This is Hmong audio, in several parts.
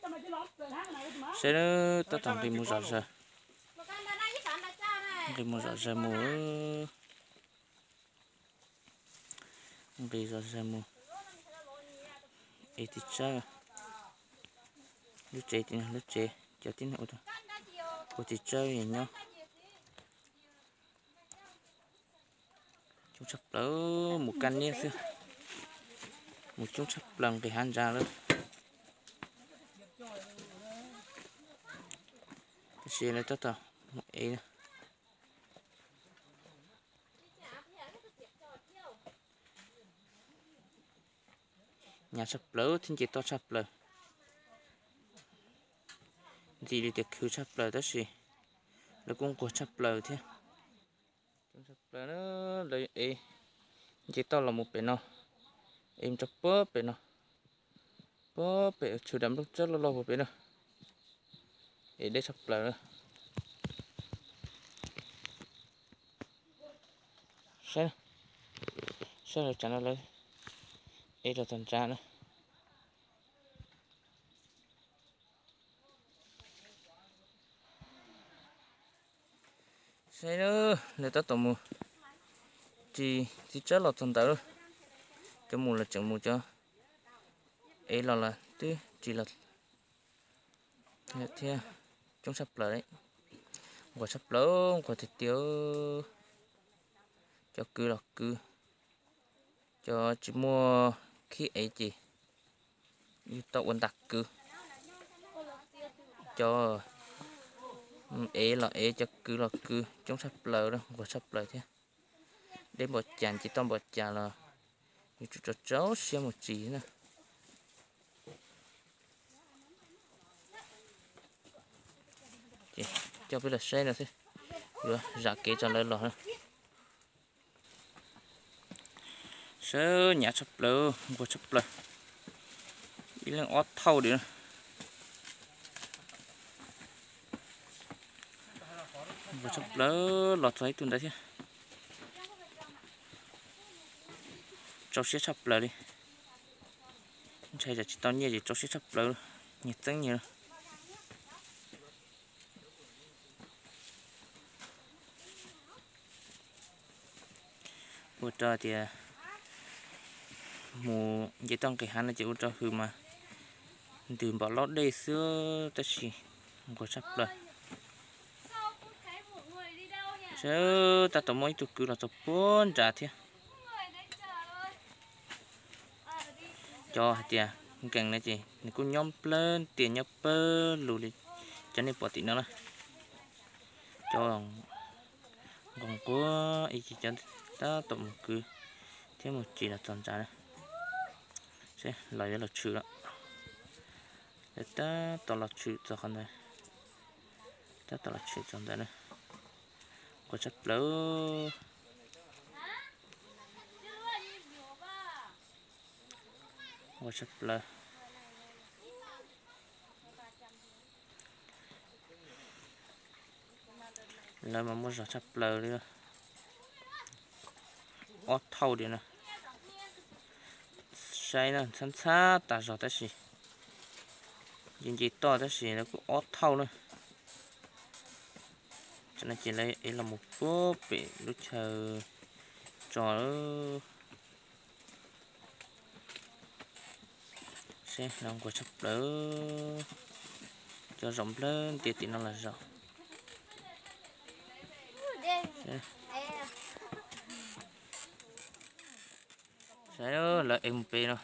Saib, tab tom nqis mus zom zaws, nqis mus zom zaws mus, nqis zom zaws mus. Es tiv tsawb, lub tsev tim no, lub tsev cov tib neeg ua tiv tsawb nyob. Coob tshaj plaws, mus kaj niab xwb, mus coob tshaj plaws, nqis hav ntsa lawm. Tab sis lawv tab tom mus ev. Hnyav tshaj plaws thiab nce toj tshaj plaws. Ntxim li tias khwv tshaj plaws tab sis lawv kuj nquag tshaj plaws thiab. Coob tshaj plaws na, lawv ev nce toj los mus pem no, ev mus rau puag pem no, puag pem tshwm daim nplooj tsawb loj loj puag pem na. Ev deb tshaj plaws na. Saib, saib lawv tsav no lawv ev los txog ntsa na. Saib, lawv tab tom mus ris txiv tsawb los txog ntawd lawm. Cov mus los tseem mus, cov ev los los twb ris los thiab. Coob tshaj plaws, nquag tshaj plaws, nquag tiag tiag. Cov kwv los kwv, cov tsis muaj khib ev ces yus tau ua ntas kwv. Cov ev los ev, cov kwv los kwv, coob tshaj plaws, nquag tshaj plaws thiab. Deb npaum cas nce toj npaum cas los yuav tsum rau rau siab mus ris na. Ces coj peb los saib no xwb, yuav zam kev tso lawv los na. Saib, hnyav tshaj plaws, nquag tshaj plaws, ib leeg ob thauj diam. Nquag tshaj plaws, los txog ib tug ntawd thiab. Rau siab tshaj plaws li. Ntshai tsam tsis tau nyiaj ces rau siab tshaj plaws, nyias txeeb nyias. Ua rau tias mus nce toj nqis hav no ces ua rau hws mas ntws npaum laub dej xwb tab sis nquag tshaj plaws. Saib, tab tom muaj ib tug kwv los txog puag nrad thiab. Cov hais tias nkees no ces nws kuj nyob plawg tias nyob pawg lug li cov nej pom tim no na. Cov nquag nquag ib ce, cov tab tom mus kwv thiab mus ris los txog nrad na. Seb los yuav los tshwm lawm. Lawv tab tom los tshwm txog qhov ntawd, tab tom los tshwm txog ntawd na. Nquag tshaj plaws, nquag tshaj plaws. Lawv mas muaj zog tshaj plaws li, ob thauj diam na. Saib na, ntxhab ntxhab tas zog tab sis nce nce toj tab sis lawv kuj ob thauj na. Tam no ces lawv ev los mus puag pem lub chaw tso. Seb, los nquag tshaj plaws, cov zaum nplawg ntias tim no los zaum. Saib, lawv ev mus pem no,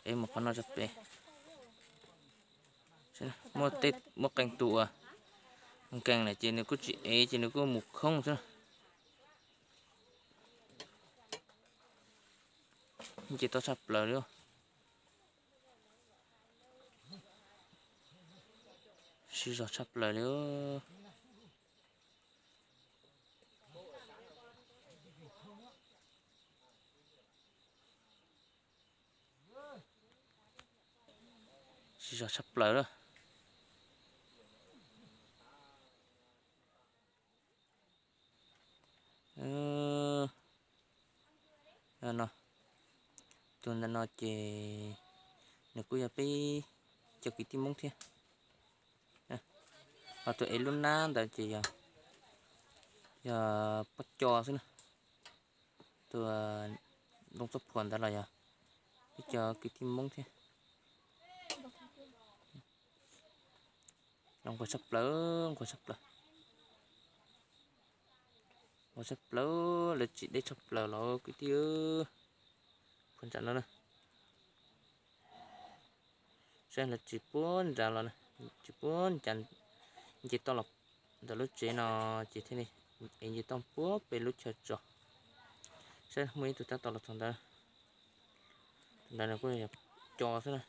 ev mus qhov no tso pem. Muaj tej, muaj qee tus uas nkees lawm ces nws kuj tsis ev ces nws kuj mus khoob xwb. Nce toj tshaj plaws li. Siv zog tshaj plaws li. Siv zog tshaj plaws lawm. No, tus ntawm no ces nws kuj yog peb cov kwv tij Hmoob thiab. Ho tus ev lub nab ntawd ces yog, yog pob co xwb na. Tus ntoo txoj phuam ntawd los yog peb cov kwv tij Hmoob thiab. Los nquag tshaj plaws, nquag tshaj plaws, nquag tshaj plaws, lawv tsis deb tshaj plaws los kwv tij. Puag nram no na, saib lawv tsis puag nram los, tsis puag nram, nce toj los ntawm lub tsev no ces thiaj li es nce toj puag pem lub chaw tso. Saib muaj ib tug tab tom los txog ntawd, tus ntawd nws kuj yog co xwb na.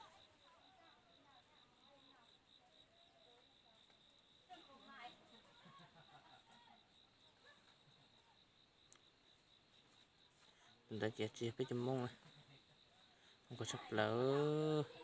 Tus ntawd ces tsis yog peb cov Hmoob, nquag tshaj plaws.